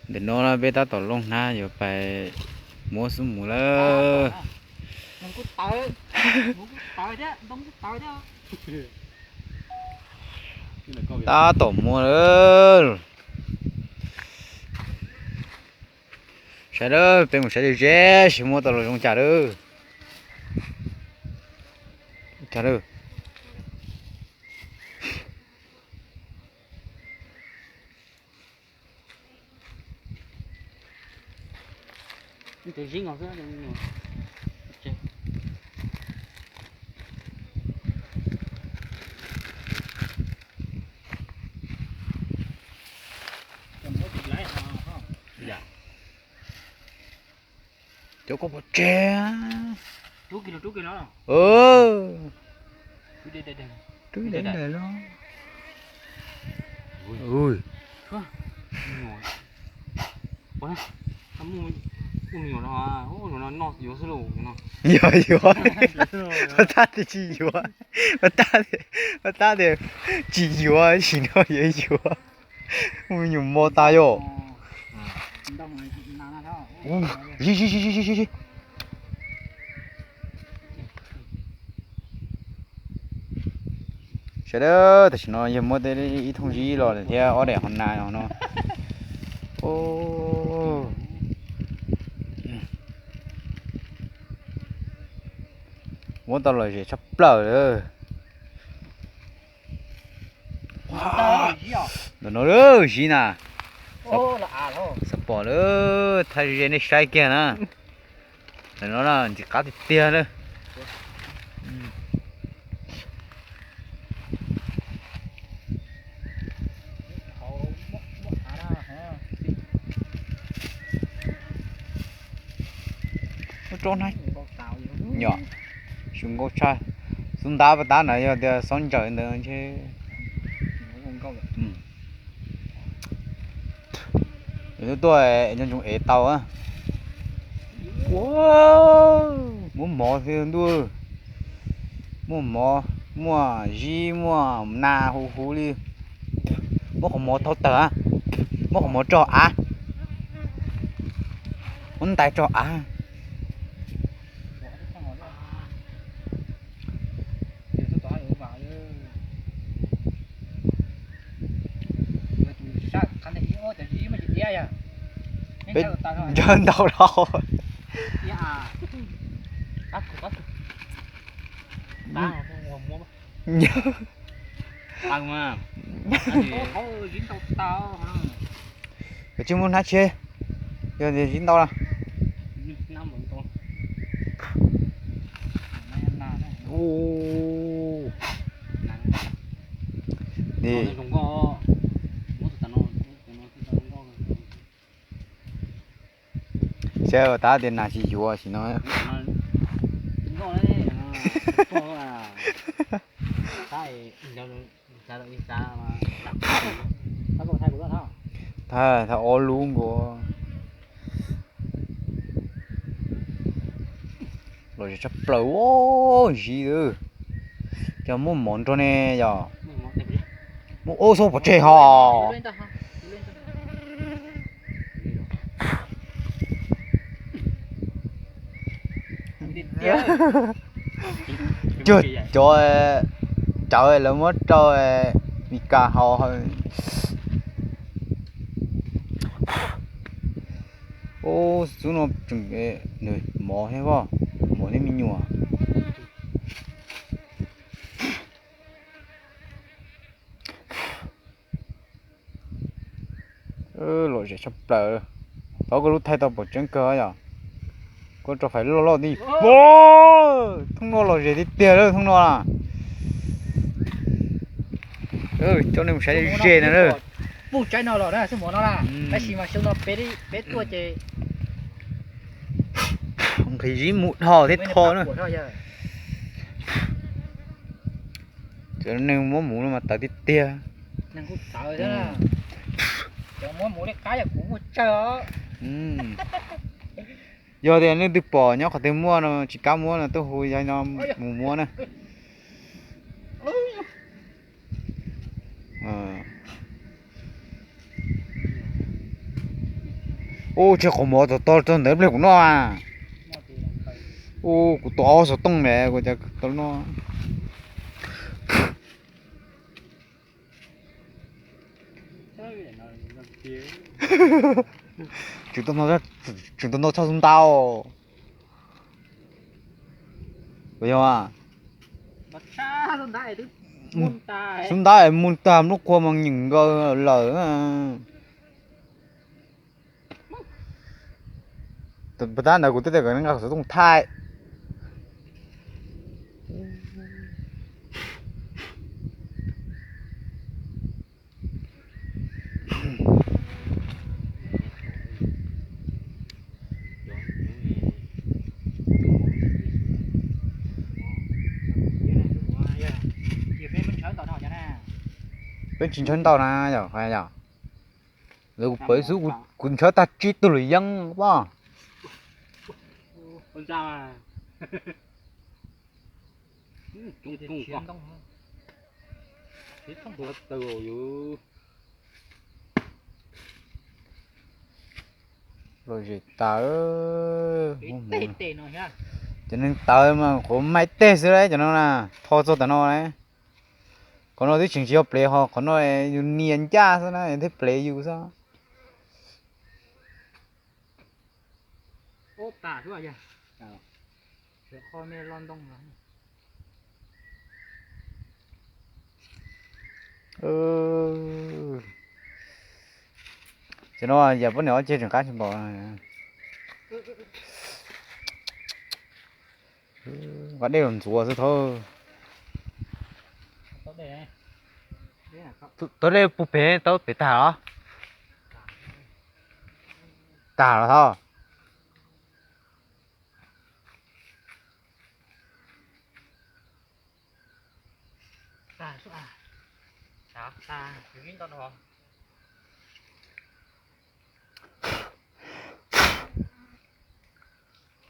Ntawm no peb tab tom looj hnab yuav pais muab xub mus lawm. Tab tom muab lawm. Saib lawm, peb mus saib ze ze seb muab tau los zoo cas lawm. Cas lawm. Cov koj pov tseg. Rub kiag los. Yog yuav, pab tab tias tsis yuav, pab tab tias tsis yuav, sim no yuav yuav. Mus nyuam mos tas yom. Zi zi zi zi zi. Sawv daws, tam sim no yog muab tej ib thooj zib los thiab ob daim hov nas no. Muab tau lom zem tshaj plaws lawm. Ntawm no zib na. Xav pom lawm, thaij ze nej saib kiag na. Ntawm no na ntxim qab tiag tiag na. Ub, tsob hnab, yog xyov nkauj tshaj. Xub ntab pab tab na yog tias xob ntsaws ntawd ntshe. Tuaj nco ntsoov ev tau. Muab mov thiab ntuj. Muaj mov, muaj zib, muaj nas huv huv li. Muab qhov mov thau tawm, muab qhov mov tso av, muab ntais tso av. Peb ncaws ntau dhau. Koj tsis muab hnab tshiab, yog tias zib ntau na. Saib tab tias nas tsis yuav sim no. Thaij, thaij ob lub nkaus. Lom zem tshaj plaws, zib, cov muaj mov nrog ne yom. Muaj ub xub pov tseg ho. Cuag cov cawv lawv muab rau Mis Kas haus. Ub, xub no tseem mov thiab, mov thiab me nyuam. Lom zem tshaj plaws. Thov koj lub thaij tau pom tseeb kawg yom. Koj rau fais loj loj ti. Thooj no lom zem tiag tiag lawm thooj no. Coj nej mus saib ze na. Puj tsaib no los na xwb mov no na. Tab sis mas xyoo no peb tuaj ces nqhis zib mus dhos thiab tho na. Cov neeg muab mus no mas tawv tiag tiag. Yog tias leej twg pom nyob qhov twg muaj no tsis kav muab no tuaj hu yog no mus muab na. Ub, tsis qhov mov txog tog txog ntawd pliag kuv noj. Ub, kuv tua ob xov tooj ne kuv cas tau noj. Tseem tau noj tshaj xub ntab. Puas yog? Xub ntab mus tag lub kua mas nyeem nkaws lawm. Puas tab ntawd kuv twb tias kom nqa xov tooj thaij. Peb tsis ntshaw ntau na yom, yom. Lawv kuv pawv xub kuv ntshaw tag tsib tug lwm yeeb poj. Los zem tas. Cov neeg tawv mas qhuav maib teg xwb lauj cov no na, tho txog tam no na. Qhov no twb tseem tsis yog plev ho qhov no yus nias ncaj xwb na thiaj plev yus xwb. Cov no yam poj niam ob ceg tseem qab tsis npaum. Nqa dej los ntxuav xwb thaub. Tau dej puag pem, tau pem tag los? Tag los thaub.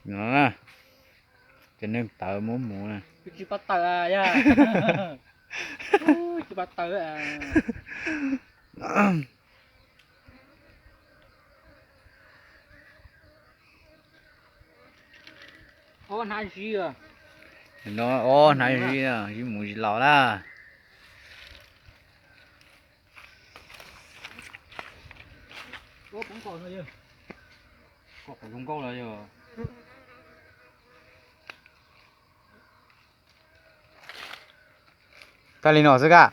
No, cov neeg tawv muab mus na. Tsis pab tawv, tsis pab tawv. Ob hnab zib, no ob hnab zib, zib mus zib los na. Tag li no xwb ka.